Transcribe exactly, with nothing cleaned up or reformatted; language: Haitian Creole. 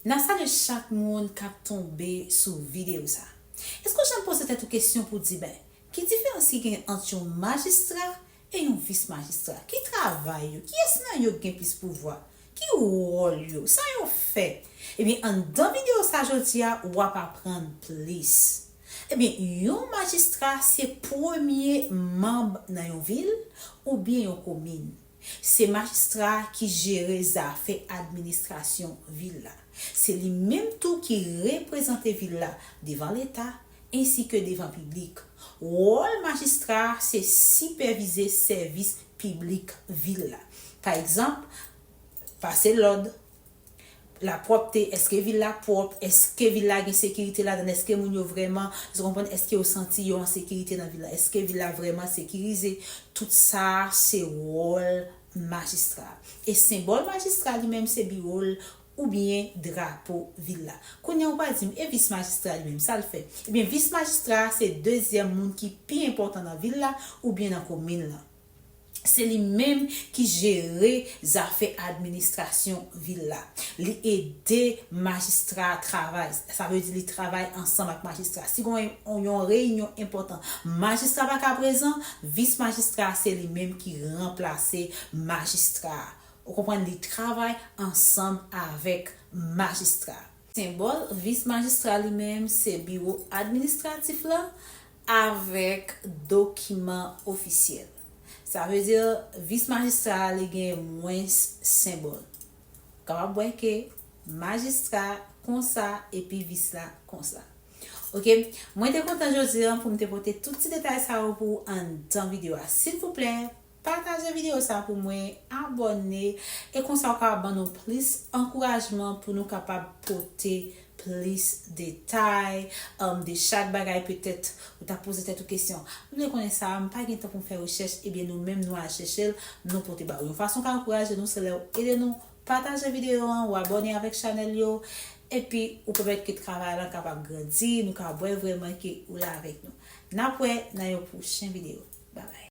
N ap salye chak moun k ap tonbe sou videyo sa. Èske w janm poze tèt ou kesyon pou di, ben, ki diferans ki gen ant yon majistra e yon vis majistra? Ki travay yo? Kiyès nan yo ki gen plis pouvwa? Ki wòl yo? Sa yo fè? Ebyen, anndan videyo sa jodi a, w ap aprann plis. Ebyen, yon majistra se premye manm nan yon vil oubyen yon komin. Se majistra ki jere zafè administrasyon vil la. Se li menm tou ki reprezante vil la devan Leta ensi ke devan piblik. Wòl majistra se sipèvize sèvis piblik vil la. Pa egzanp, pase lòd, lapwòpte, èske vil la pwòp, èske vil la gen sekirite ladan, èske moun yo vrèman, ou konprann, èske yo santi yo an sekirite nan vil la, èske vil la vrèman sekirize, tout sa se wòl majistra. E senbòl majistra li menm se biwo l oubyen drapo vil la. Kounye a ou pral di m, e vis majistra li menm, sa l fè? Ebyen, vis majistra se dezyèm moun ki pi enpòtan nan vil la oubyen nan komin lan. Se li menm ki jere zafè administrasyon vil la. Li ede majistra travay. Sa vle di li travay ansanm ak majistra. Si gen yon, yon reyinyon enpòtan, majistra pa ka prezan, vis majistra se li menm ki ranplase majistra. Ou konprann, li travay ansanm avèk majistra. Senbòl vis majistra li menm se biwo administratif la avèk dokiman ofisyèl. Sa vle di, vis majistra a li gen mwens senbòl. Ou kapab wè ke majistra konsa epi vis la konsa. Oke, mwen te kontan jodi a pou m te pote tout ti detay sa yo pou ou anndan videyo a. Silvouplè, pataje videyo sa pou mwen, abòne, e konsa w ka ban nou plis ankourajman pou nou kapab pote plis detay, um, de chak bagay. Petèt ou ta poze tèt ou kesyon, "M vle konnen sa, m pa gen tan pou m fè rechèch." Ebyen, nou menm nou al chèche l, nou pote ba ou. Yon fason w ka ankouraje nou, se lè w ede nou pataje videyo an, ou abòne avèk chanèl yo, epi ou pèmèt ke travay la kapab grandi, nou ka wè vrèman ke ou la avèk nou. N ap wè nan yon pwochen videyo. Babay.